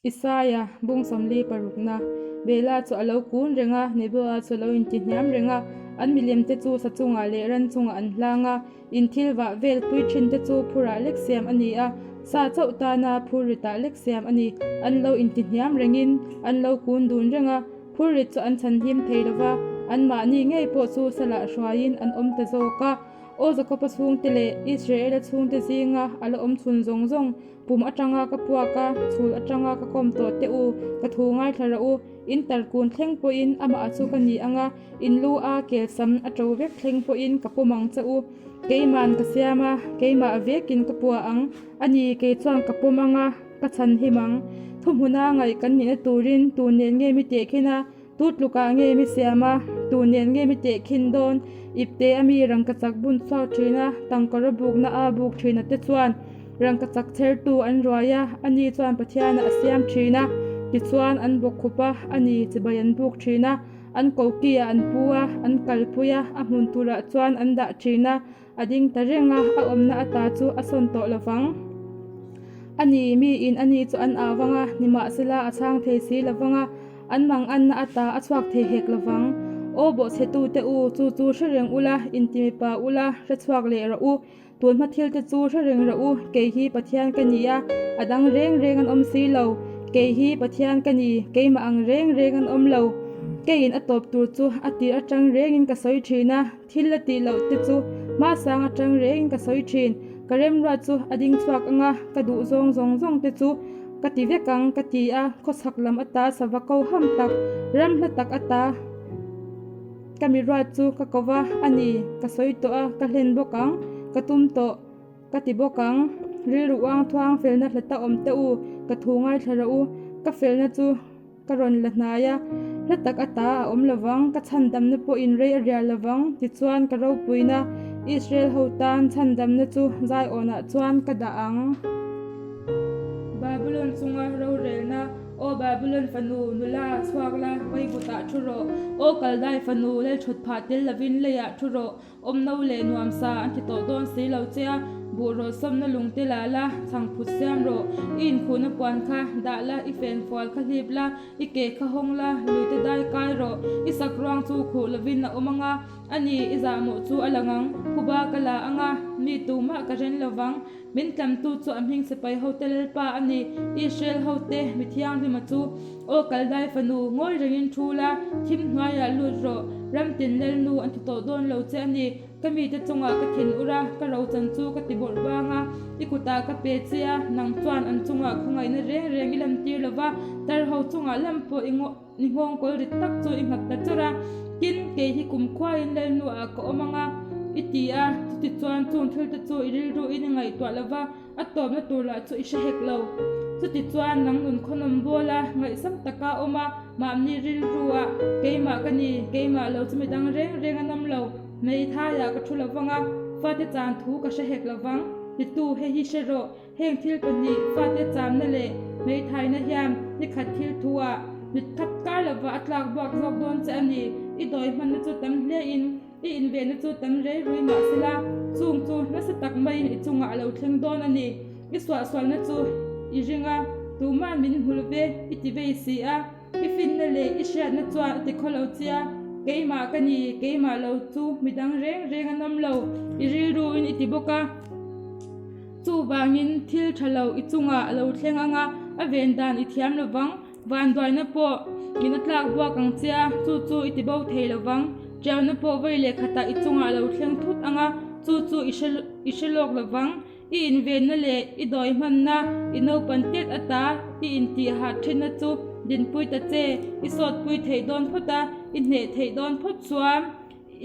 Isaia, bung 40 parukna, Bela chu a lo kun reng a, Neboa chu a lo intihniam reng a, an milemte chu sa chungah leh ran chungah an hlang a, in thil vah vel pui thinte chu phurah lek siam a ni a, sa chauh tana phur ritah lek siam a ni. An lo intihniam rengin an lo kun dun reng a, phur rit chu an chhanhim thei lo va, anmahni ngei pawh chu salah hruaiin an awm ta zawk a. Aw Jakoba chhungte leh Israela chhungte zinga a la awm chhun zawng zawng, Pum atanga ka puak a, chhul atanga ka kawm tawh teh u, ka thu ngaithla rawh u. In tarkun thleng pawhin amah chu ka ni ang a, in lu a kel sam a to vek thleng pawhin ka pawm ang che u. Keima'n ka siam a, keimah vekin ka pua ang. A ni, kei chuan ka pawm ang a, ka chhan him ang. Thuhmuna ngaih kan nihna turin tun nen nge mi tehkhin a, Tu tlukah nge mi siam a, tu nen nge mi tehkhin dawn? Ipte a mi rangkachak bun chhuak thin a, tangkawra bukna a buk thin a te chuan rangkachak chhertu an ruai a, ani chuan Pathiana a siam thin a, tichuan an bawkkhup a, ani chibai an buk thin a, an koki-ah an pu a, an kalpui a, a hmun turah chuan an dah thin a, A ding ta reng a, a awmna ata chu a sawn tawh lo vang. A ni, miin a ni chu an au vang a, nimahsela a chhang thei si lo vang a, an manganna ata a chhuak thei hek lo vang. Aw bawhchhetute u, chu chu hre reng ula, inti mipa ula, hre chhuak leh rawh u. Tun hma thilte chu hre reng rawh u, kei hi Pathian ka ni a, a dang reng reng an awm si lo. Kei hi Pathian ka ni, keimah ang reng reng an awm lo. Keiin a tawp tur chu a tir atang rengin ka sawi thin a. Thil la tih loh te chu hmasang atang rengin ka sawi thin. Ka remruat chu a ding chhuak ang a, ka duh zawng zawng zawng te chu ka ti vek ang ka ti a, khawchhak lam ata sava ko ham tak, ram hla tak ata ka mi ruat chu ka ko va a ni, ka sawi tawh a, ka hlen bawk ang, ka tum tawh ka ti bawk ang. Rilru uang thuang felna hlata awm teh u, ka thu ngaithla rawh u, ka felna chu. Ka rawn la hnai a, hla tak ata a awm lovang, ka chhandamna pawhin rei a rial lovang, tichuan ka ropuina Israel ho tan chhandamna chu Zion-ah chuan ka dah ang. Babylon chunga rorelna, Aw Babylon fanu, nula, chhuak la, vaivutah thu rawh. Aw Kaldai fanu, lalthut phah tel lovin leiah thu rawh. Awm no leh nuam sa an ti tawh dawn si lo che a, buh rawh sawmna lung te la la, chhang phut siam rawh. I inkhuhna puan kha dah la, i fen fual kha hlip la, i ke kha hawng la, lui te dai kai rawh. I sak ruang chu khuh lovin a awm ang a, a ni, i zahmawh chu a lang ang. Phuba ka la ang a, mi tumah ka ren lo vang. Min tlamtu chu a hming sipai hote Lalpa a ni, Israel hote mi thianghlima chu. Aw Kaldai fanu, ngawi rengin thu la, thim hnuaiah lut rawh, ram tin Lalnu an ti tawh dawn lo che a ni. Ka mite chungah ka thin ur a, ka rochan chu ka ti bawrh vang a, i kutah ka pe che a, nang chuan an chungah khawngaihna reng reng i lamtir lo va, tar ho chungah lam pawh i Ni nghawng kawl rit tak chu i nghat ta chawrh a, tin, kei hi kum khuaiin Lalnu ah ka awm ang a, i ti a, chuti chuan chung thil te chu i rilru in i ngaihtuah lo va, a tawpna tur lah chu i hre hek lo. Chuti chuan nang nun khawnawm bawl a, ngaihsam taka awm a, mahni rilru ah, Keimah ka ni, keimah lo chu midang reng reng an awm lo, hmeithaiah ka thu lo vang a, fate chan thu ka hre hek lo vang, titu hei hi hre rawh, Heng thil pahnih, fate chamna leh hmeithaina hian nikhat thil thu ah mit khat kar lova a tlak buak zawk dawn che a ni. I dawi hmanna chu tam hle in, i invenna chu tam rei rui mah sela, chung chu nasa tak maiin i chungah a lo thleng dawn a ni. I suahsualna chu i ring a, tuma'n min hmul ve i ti vei si a, i finna leh i hriatna chuan a ti khaw lo che a, keimah ka ni, keimah lo chu midang reng reng an awm lo, i rilru in i ti bawk a. Chuvangin thil tha lo i chungah a lo thleng ang a, a ven dan i thiam lo vang. Vanduaina pawh in a tlak buak ang che a, chu chu i ti bo thei lo vang. Tiauna pawh vawi leh khatah i chungah a lo thleng thut ang a, chu chu i hre i hre lawk lo vang. I invenna leh i dawi hmanna, i naupan tet ata i intihhah thinna chu dinpui ta che. I sawtpui theih dawn phawt a, i hneh theih dawn phawt chuan.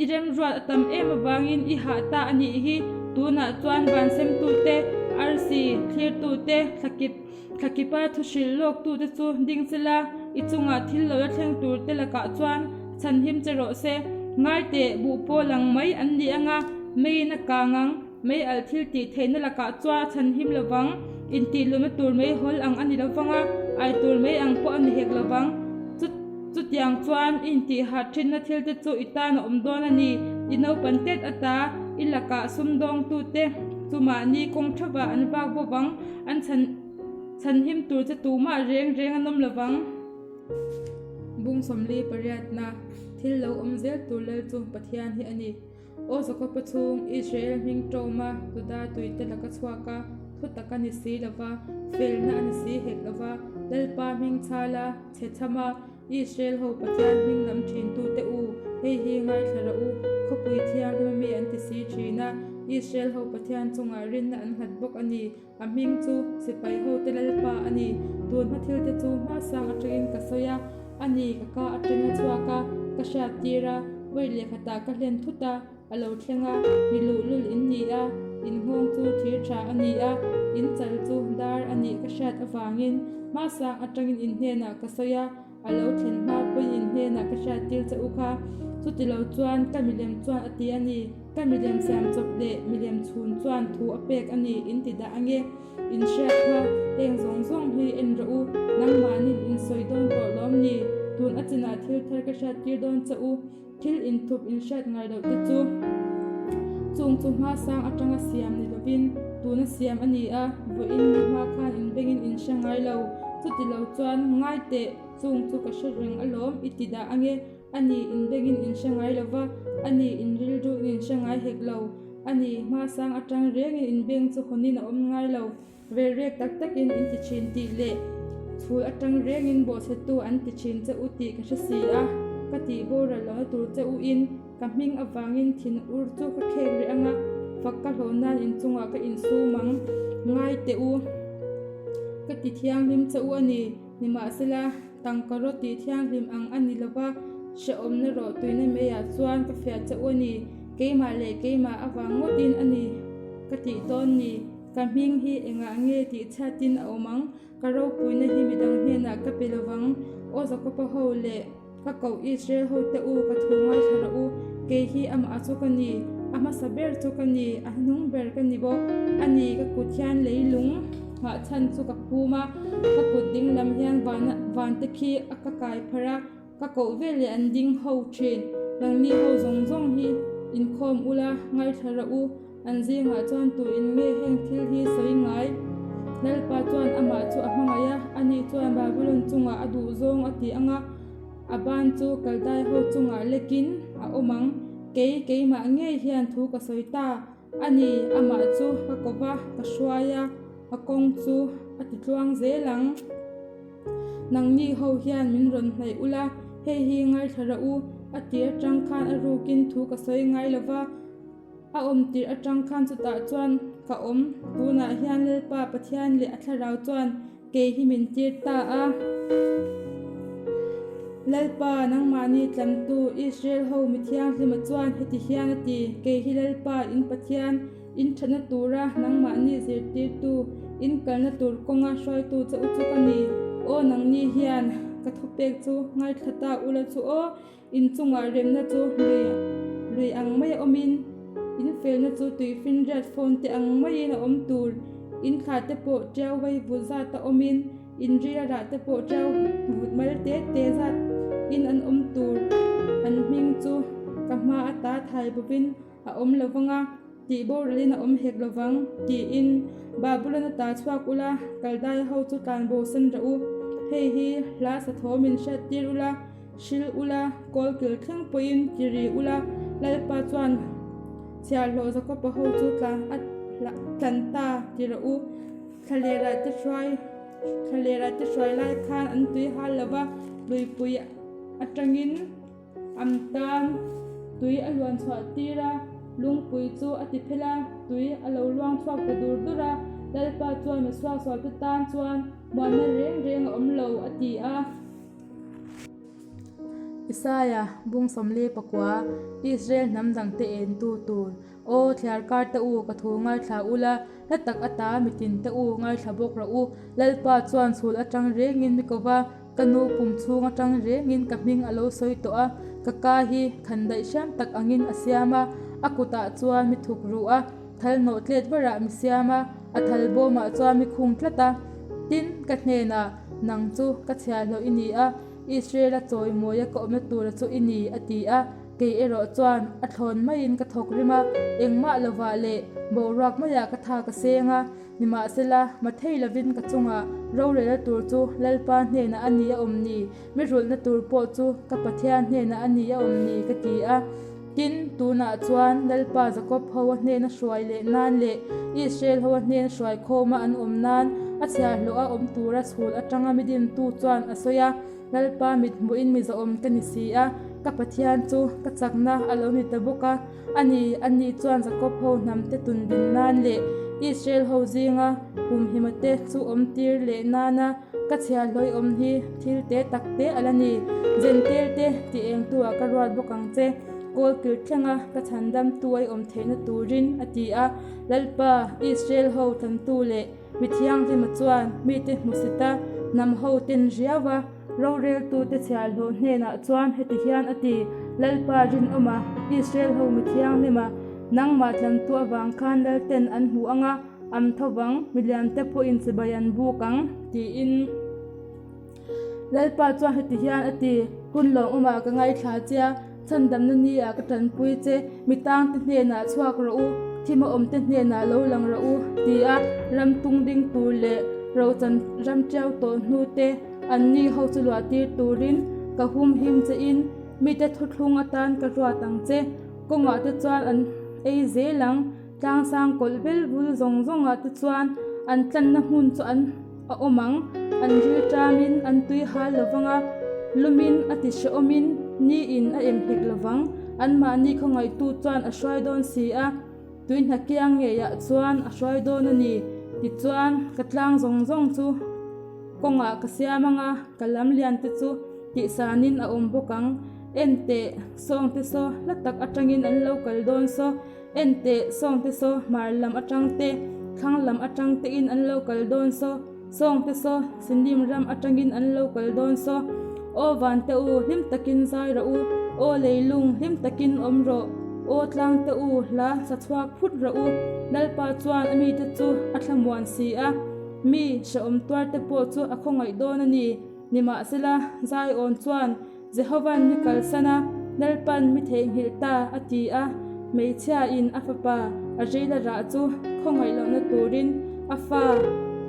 I remruat a tam em avangin i hah ta a nih hi. Tunah chuan vansemtute, arsi thlirtute, thlakip thlakipa thuhrilh lawktute chu ding che la, i chungah thil lo la thleng turte lakah chuan chhanhim che rawh se. Ngai teh, buh pawl ang mai an ni anga, meiin a kang ang, mei alh thil tih theihna lakah chuan a chhanhim lo vang, intihluhna tur mei hawl ang a ni lo vang a, ai tur mei ang pawh a ni hek lo vang. Chu. Chutiang chuan i intihharh thinna thil te chu i tan a awm dawn a ni. I naupan tet ata i lakah sumdawngtute chu mahni kawng theuhah an vak bawk ang. An chhan. Chhanhim tur che tumah reng reng an awm lovang. Bung 40 pariatna, Thil lo awm zel tur lal chu Pathian hi a ni. Aw Jakopa chhung, Israel hming ṭawma Juda tuite laka chhuak a, thu tak a ni si lo va, felna a ni si hek lo va, Lalpa hming chhala chhe chham a, Israel ho Pathian hming lam ṭhintute u, hei hi ngaithla rawh u, khawpui thianghlim ami an ti si ṭhin a, Israel ho Pathian chungah rinna an nghat bawk a ni. A hming chu sipai hote Lalpa a ni. Tun hma thilte chu hmasang aṭangin ka sawi a, a ni ka ka aṭang a chhuak a, ka hriat tir a, vawi lehkhatah ka hlen thut a, a lo thleng a, mi luhlul in ni a, in nghawng chu thir ṭha a ni a, in chal chu dar a nih ka hriat avangin hmasang aṭangin in hnenah ka sawi a, A lo thlen hma pawhin in hnenah ka hriat tir che u kha. Chutilo chuan ka milem chuan a ti a ni. Ka milem siam chawp leh milem chhun chuan thu a pek a ni in ti dah ange. In hriat kha heng zawng zawng hi en rawh u. Nangmahnin in sawi dawn tawh lawm ni? Tun a chinah thil thar ka hriat tir dawn che u. Thil inthup inhriat ngai loh te chu chung chu hma sang atanga siam ni lovin tuna siam a ni a, vawiin ni hma khan inbengin in hre ngai lo. Chuti lo chuan ngai teh chung chu ka hre reng alawm i ti dah ange, a ni inbengin in hre ngai lova, a ni in rilruin in hre ngai hek lo, a ni hma sang atang rengin inbeng chu hawnin a awm ngai lo. Velrek tak takin in ti thin tih leh chhul atang rengin bawhchhetu an ti thin che u tih ka hre si a, ka tih boral lohna tur che u in ka hming avangin thin ur chu ka khek rih ang a, fak ka hlawh nan inchungah ka insum ang ngai teh u. Ka ti thianghlim che u a ni, nimahsela tangkaraw tih thianghlim ang a ni lova, hrehawmna rawh tuina meiah chuan ka fiah che u a ni, keimah leh keimah avang ngawtin a ni ka tih dawn ni. Ka hming hi engah nge tih chhiatin a awm ang? Ka ropuina hi midang hnenah ka pe lovang. Aw Jakopa ho leh ka koh Israel ho te u, ka thu ngaithla rawh u. Kei hi amah chu ka ni, a hmasa ber chu ka ni, a hnung ber ka ni bawk. A ni, ka kut hian leilung nghah chhan chu ka phum a, ka kut ding lam hian van te khi a ka kai pharh a. Ka koh vel leh an ding ho thin. Nangni ho zawng zawng hi inkhawm ula, ngaithla rawh u. An zingah chuan tu in nge heng thil hi sawi ngai? Lalpa chuan amah chu a hmangaih a, ani chuan Babylon chungah a duh zawng a ti ang a, a ban chu Kaldai ho chungah lekin a awm ang. Kei, keimah ngei hian thu ka sawi ta. A ni, amah chu ka ko va, ka hruai a, a kawng chu a ti tluang zel ang. Nangni ho hian min rawn hnaih ula, hei hi ngaithla rawh u, a tir atang khan a rukin thu ka sawi ngai lo va, a awm tir atang khan chutah chuan ka awm, tunah hian Lalpa Pathian leh a thlarau chuan Kei hi min tir ta a. Lalpa, nangmahni tlamtu Israel ho mi thianghlima chuan heti hian a ti, Kei hi Lalpa, in Pathian, in thatna tura nangmahni zirtirtu, in kalna tur kawnga hruaitu che u chu ka ni. Aw nangni hian ka thupek chu ngaithla ta ula chu aw, In chungah remna chu lui lui ang mai a awmin, in felna chu tuifinriat phone te ang maiin a awm tur. In thla te pawh tiau vai vut zat a awmin, in ril a rah te pawh tiau vut mal te te zat in an awm tur. An hming chu ka hma ata thai bawkin a awm lo vang a, tih boralin a awm hek lo vang, tiin Babulon ata chhuak ula, Kaldai ho chu tlan bosan rawh u. Hei hi hla sathaw min hriat tir ula, hril ula, kawl kil thleng pawhin ti ri ula, Lalpa chuan chhiahhlawh Jakopa ho chu tlan a tlan ta ti rawh u. Thlalera te hruai Thlalera te hruai lai khan an tui hal lo va, luipui atangin An tan tui a luan chhuah tir a, lungpui chu a ti phel a, tui a lo luang chhuak ta dur dur a, Lalpa chuan mi suaksual te tan chuan muanna reng reng a awm lo a ti a. Isaia, Bung 44, Israel hnam dangte entu tur, Aw thliar kar te u, ka thu ngaithla ula, hla tak ata mitin te u ngaithla bawk rawh u. Lalpa chuan chhul atang rengin mi ko va, ka nu pum chhung atang rengin ka hming a lo sawi tawh a, ka ka hi khandaih hriam tak angin a siam a, a kutah chuan mi thuk ruh a, thal nawh tlet varah mi siam a, a thal bawmah chuan mi khung tlat a. Tin, ka hnenah, Nang chu ka chhiahhlawh i ni a, Israel-a chawimawia ka awmna tura chu i ni, a ti a. Kei erawh chuan a thlawn maiin ka thawk rim a, engmah lovah leh boruak maiah ka tha ka seng a. Nimahsela, mathei lovin ka chungah rorelna tur chu Lalpa hnenah a ni a awm ni, mi rulhna tur pawh chu ka Pathian hnenah a ni a awm ni, ka ti a. Tin, tunah chuan Lalpa Jakob ho a hnena hruai leh nan leh Israel ho a hnen hruai khawma an awm nan a chhiahhlawh a awm tura chhul atanga mi dintu chuan a sawi a, Lalpa mit hmuhin mi zawhawm ka ni si a, ka Pathian chu ka chakna a lo ni ta bawk a. A ni, ani chuan Jakob ho hnamte tun din nan leh Israel ho zinga humhima te chu awm tir leh nana ka chhiahhlawih awm hi thil te tak te a la ni. Jentail te ti engtu ah ka ruat bawk ang che, kawl kir thlenga ka chhandamtu ai awm theihna turin, a ti a. Lalpa, Israel ho tlantu leh mi thianghlima chuan mite hmusit a, hnam ho ten riau a. Roreltute chhiahhlawh hnenah chuan heti hian a ti, Lalpa rinawma, Israel ho mi thianghlima, nangmah tlantu avang khan lalten an hmu ang a, an tho vang, miliante pawhin chibai an buk ang, tiin. Lalpa chuan heti hian a ti, Hun lawmawmah ka ngaithla che a, Chhandamna ni ah ka tanpui che, mi tangte hnenah chhuak rawh u, thim a awmte hnenah lo lang rawh u, ti a ram tung ding tur leh rochan ram tiau tawh hnu te anni ho chu luah tir turin ka hum him che in mite thuthlung atan ka ruat ang che. Kawngah te chuan an ei zel ang, tlangsang kawlh vel vul zawng zawngah te chuan an tlanna hmun chu an a awm ang, an ril tamin an tui hal lo vang a, lumin a ti hrehawmin niin a em hek lo vang, anmahni khawngaihtu chuan a hruai dawn si a, tui hna kiang ngeiah chuan a hruai dawn a ni. Tichuan, ka tlang zawng zawng chu kawngah ka siam ang a, ka lam lian te chu tihsanin a awm bawk ang. En teh, sawngte saw hla tak atangin an lo kal dawn saw. En teh, sawngte saw hmar lam atang te, thlang lam atang tein an lo kal dawn saw, sawngte saw Sinim ram atangin an lo kal dawn saw. Aw vante u, hlim takin zai rawh u, aw leilung, hlim takin awm rawh, aw tlangte u, hla sa chhuak phut rawh u, Lalpa chuan a mite chu a thlamuan si a, mi hrehawm tuarte pawh chu a khawngaih dawn a ni. Nimahsela, Zion chuan Jehova'n mi kalsan a, Lalpa'n mi theihnghilh ta, a ti a. Hmeichhiain a fapa a rila rah chu khawngaih lohna turin a fa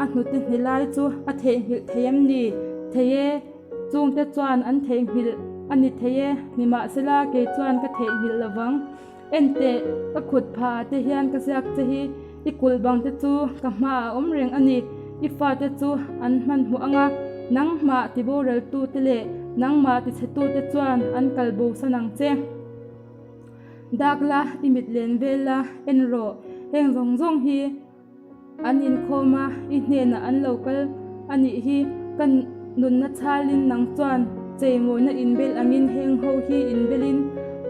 a hnute hni lai chu a theihnghilh thei em ni? Thei e, chungte chuan an theihnghilh a ni thei e, nimahsela kei chuan ka theihnghilh lo vang. Enteh, ka khut phah ah te hian ka ziak che hi, i kulh bang te chu ka hmaah a awm reng a ni. I fate chu an hmanhmawh ang a, nangmah tiboraltu te leh nangmah tichhetu te chuan an kal bosan ang che. Dak la, i mit len vel la, en rawh, heng zawng zawng hi. An inkhawm a, i hnenah an lo kal a nih hi. Ka nunna chhalin nang chuan cheimawina inbel angin heng ho hi inbelin,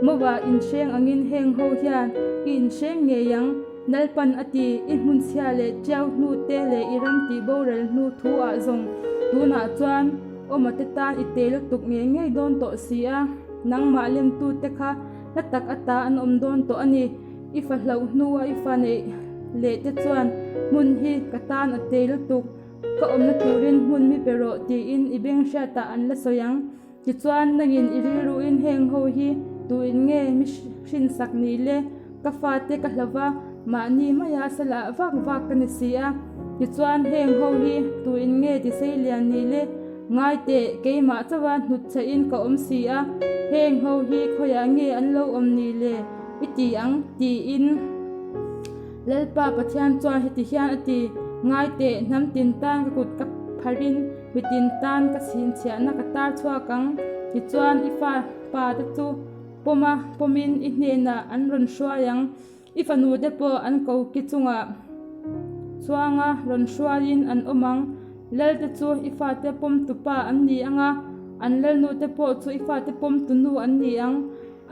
Moa inhreng angin heng ho hian i inhreng ngei ang. Lalpan a ti, i hmunchhia leh tiau hnu te leh i ram tih boral hnu thu ah zawng tunah chuan awma te tan i te lutuk ngei ngei dawn tawh si a, nangmah lemtu te kha hla tak ata an awm dawn tawh a ni. I fa hlauh hnua i fa neih leh te chuan hmun hi ka tan a tei lutuk, ka awmna turin hmun mi pe rawh tiin i beng hriatah an la sawi ang. Tichuan, nangin i rilruin heng ho hi tuin nge mi hrinsak ni le? Ka fate ka hlo va, mahni maia salah vak vak ka ni si a. Tichuan, heng ho hi tuin nge tisei lian ni le? Ngai teh, keimah chauha hnutchhehin ka awm si a, heng ho hi khawiah nge an lo awm ni le? I ti ang, tiin Lalpa Pathian chuan heti hian a ti, Ngai teh, hnam tin tan ka kut ka pharin mi tin tan ka chhinchhiahna ka tar chhuak ang. Tichuan, i fa pa te chu pawma pawmin i hnenah an rawn hruai ang. I fanu te pawh an koki chungah chuanga rawn hruaiin an awm ang. Lal te chu i fate pawmtu pa an ni ang a, an lalnu te pawh chu i fate pawmtu nu an ni ang.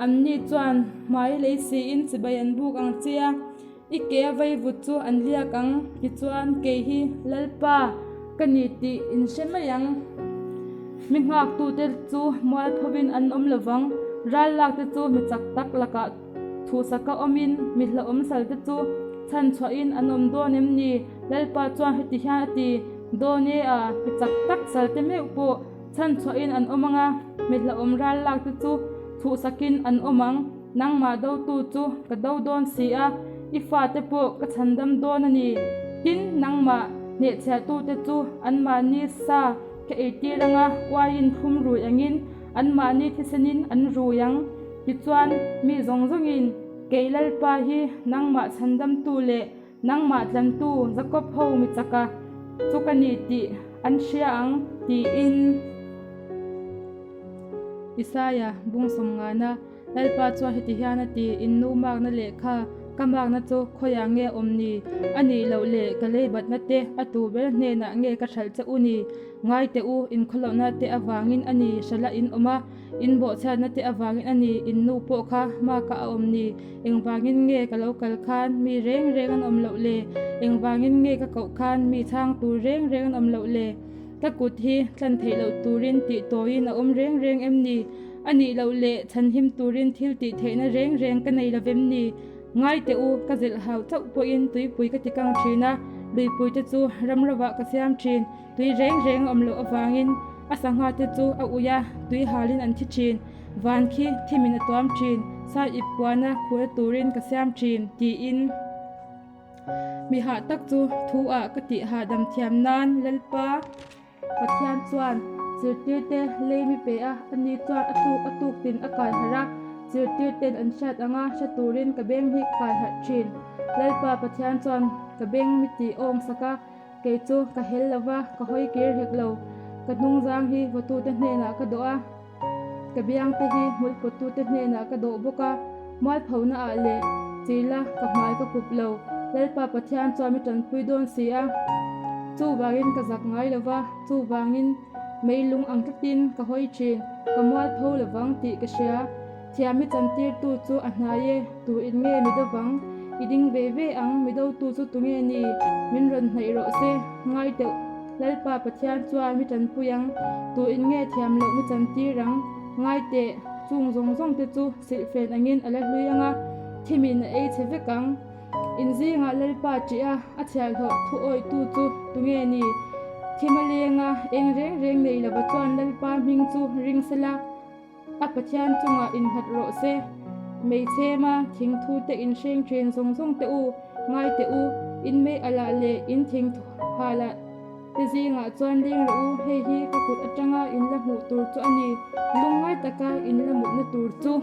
Anni chuan hmai lei siin chibai an buk ang che a, i ke a vaivut chu an liak ang, tichuan kei hi Lalpa ka ni tih in hre mai ang. Mi nghaktute chu mualphovin an awm lo vang, ral lakte chu mi chak tak lakah chhuhsaka awmin mi hlauhawm salte chu chhanchhuahin an awm dawn em ni? Lalpa chuan heti hian a ti, Dawn e a, mi chak tak salte meuh pawh Chhanchhuahin an awm ang a, mi hlauhawm ral lak te chu chhuhsakin an awm ang. Nangmah dotu chu ka do dawn si a, i fate pawh ka chhandam dawn a ni. Tin, nangmah hnehchhiahtute chu anmahni sa ka eitir anga uaiin thlum rui angin anmahni thisenin an rui ang. Tichuan, mi zawng zawngin, Kei Lalpa hi nangmah chhandamtu leh nangmah tlantu Jakob ho mi chaka chu ka ni tih an hria ang, tiin. Isaia bung sawmngana Lalpa chuan heti hian a ti, In nu makna lehkha ka makna chu khawiah nge awm ni? A nih loh leh ka leibatna te a tu ber hnenah nge ka hralh che u ni? Ngai teh u, inkhawlohna te avangin a ni hralh a in awm a, in bawhchhiatna te avangin a ni in nu pawh kha maka a awm ni? Engvangin nge ka lo kal khan mi reng reng an awm loh le? Engvangin nge ka koh khan mi chhang tur reng reng an awm loh le? Ka kut hi tlan theih loh turin tih tawiin a awm reng reng em ni? A nih loh leh chhanhim turin thil tih theihna reng reng ka nei lo vem ni? Ngai teh u, ka zilh hau chauh pawhin tuipui ka ti kang thin a, luipui te chu ram rovah ka siam thin. Tui reng reng a awm loh avangin a sangha te chu a ui a, tui halin an thi thin. Van khi thimin a tuam thin, sai ip puana khuhna turin ka siam thin, tiin. Mi hah tak chu thu ah ka tih hahdam thiam nan Lalpa Pathian chuan zirtirte lei mi pe a, ani chuan a tuk a tuk tin a kai harh a, zirtirten an hriat anga hre turin ka beng hi ka kai harh thin. Lalpa Pathian chuan ka beng mi tih awng sak a, kei chu ka hel lo va, ka hawi kir hek lo. Ka hnungzang hi vawtute hnenah ka dawh a. Ka biangte hi hmulpawttute hnenah ka dawh bawk a, mualphona ah leh chila ka hmai ka kup lo. Lalpa Pathian chuan mi tanpui dawn si a, chuvangin ka zak ngai lo va, chuvangin meilung ang tlatin ka hawi thin, ka mualpho lovang tih ka hria. Thiam mi chantirtu chu a hnai e, tu in nge mi dovang? I ding ve ve ang, mi dotu chu tu nge ni? Min rawn hnaih rawh se, ngai teuh. Lalpa Pathian chuan mi tanpui ang, tu in nge thiam loh mi chantir ang? Ngai teh, chung zawng zawng te chu silhfen angin a la hlui ang a, thimin a ei chhe vek ang. In zingah Lalpa ṭih a, a chhiahhlawh thu awitu chu tu nge ni? Thim a leng a, eng reng reng nei lova chuan Lalpa hming chu ring sela. A Pathian chungah innghat rawh se. Meichhema thingthu te inhreng thin zawng zawng te u, ngai teh u, in mei alah leh in thingthalah te zingah chuan leng rawh u, hei hi ka kut atanga in la hmuh tur chu a ni, lungngai taka in la mutna tur chu.